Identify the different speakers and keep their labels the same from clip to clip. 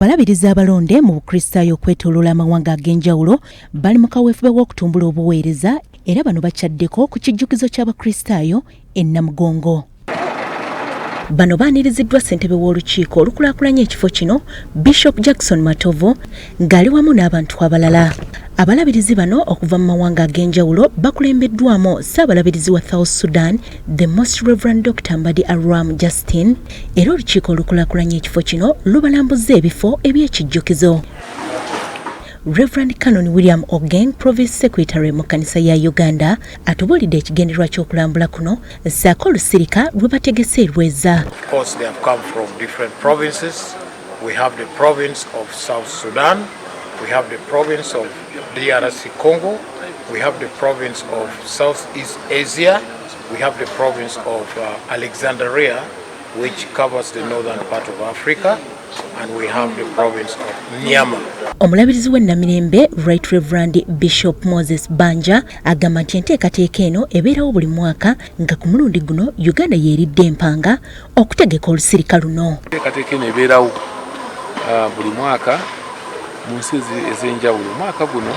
Speaker 1: Abalabirizi abalonde mu Bukristaayo okwetooloola amawanga ag'enjawulo bali mu kaweefube w'okutumbula obuweereza, era bano bakyaddeko ku kijjukizo ky'Abakristaayo e Namugongo. Bano baaniriziddwa ssentebe w'olukiiko olukulaakulanya ekifo kino, Bishop Jackson Matovu, ng'ali wamu n'abantu abalala. Abalabirizi bano okuva mu mawanga ag'enjawulo bakulembeddwamu Ssaabalabirizi wa South Sudan, The Most Reverend Dr. Mbadi Aram Justin, era olukiiko olukulaakulanya ekifo kino lubalambuzza ebifo eby'ekijjukizo. Reverend Canon William Ogeng, Province Secretary mu kkanisa ya Uganda, atubuulidde ekigendererwa ky'okulambula kuno ssaako olusirika lwe bategese erweza.
Speaker 2: Of course, they have come from different provinces. We have the province of South Sudan, we have the province of DRC Congo, we have the province of Southeast Asia, we have the province of Alexandria, which covers the northern part of Africa, and we have the province of Myanmar.
Speaker 1: Omulabirizi w'e Namirembe, Right Reverend Bishop Moses Banja, agamba nti enteekateeka eno ebeerawo buli mwaka, nga ku mulundi guno Uganda yeeridde empanga okutegeka olusirika luno.
Speaker 3: Enteekateeka eno ebeerawo buli mwaka mu nsi ez'enjawulo. Omwaka guno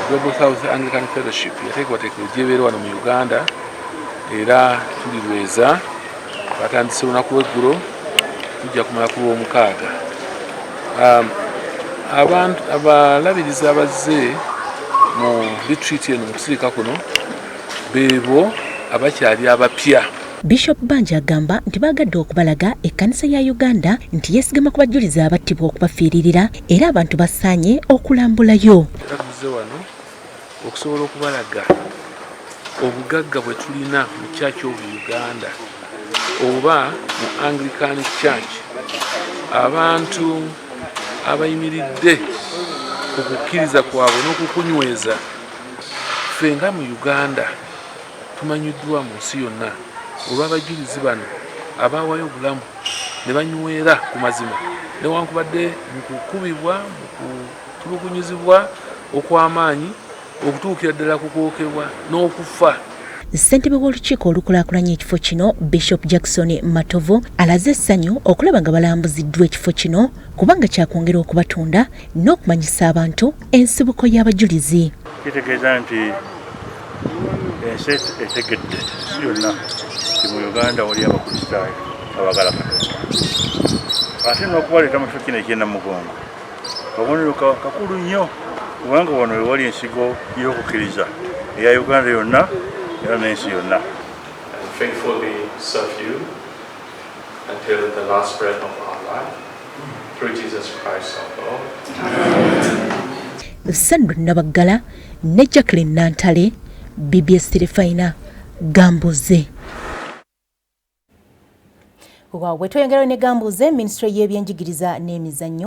Speaker 3: Global South Anglican Fellowship yateekebwateekebwa gyebeera wano mu Uganda, era tuli Lweza, batandise olunaku lweggulo, tujja kumala ku Lwomukaaga. Abantu abalabirizi abazze mu retreat eno, mu kusirika kuno, beebo abakyali abapya.
Speaker 1: Bishop Banja agamba nti baagadde okubalaga ekkanisa ya Uganda nti yeesigama ku bajulizi abattibwa okubafiiririra, era abantu basaanye okulambulayo.
Speaker 3: Era tuzze wano okusobola okubalaga obugagga bwe tulina mu Church of Uganda oba mu Anglican Church, abantu abayimiridde ku kukkiriza kwabwe n'okukunyweza. Ffe nga mu Uganda tumanyiddwa mu nsi yonna olw'abajulizi bano abaawayo obulamu ne banywera ku mazima, newankubadde mu kukubibwa, mu kutulugunyizibwa okw'amaanyi, okutuukira ddala ku kwokebwa n'okufa.
Speaker 1: Ssentebe w'olukiiko olukulaakulanya ekifo kino, Bishop Jackson Matovu, alaze essanyu okulaba nga balambuziddwa ekifo kino, kubanga kyakwongera okubatunda n'okumanyisa abantu ensibuko y'abajulizi.
Speaker 4: Kitegeeza nti ensi etegedde, ensi yonna, nti mu Uganda wali Abakristaayo abagala Katonda. Ate n'okubaleeta mu kifo kino eky'eNamugongo kabonero kakulu nnyo, kubanga wano wewali ensigo y'okukkiriza eya Uganda yonna era n'ensi yonna.
Speaker 5: And faithfully serve you until the last breath of our life. Through Jesus Christ our Lord.
Speaker 1: Sandra Nabaggala ne Jacqueline Nantale, BBS Terefayina, Gambuze. Waaw, bwe tweyongerayo ne Gambuze, minisitule y'ebyenjigiriza n'emizannyo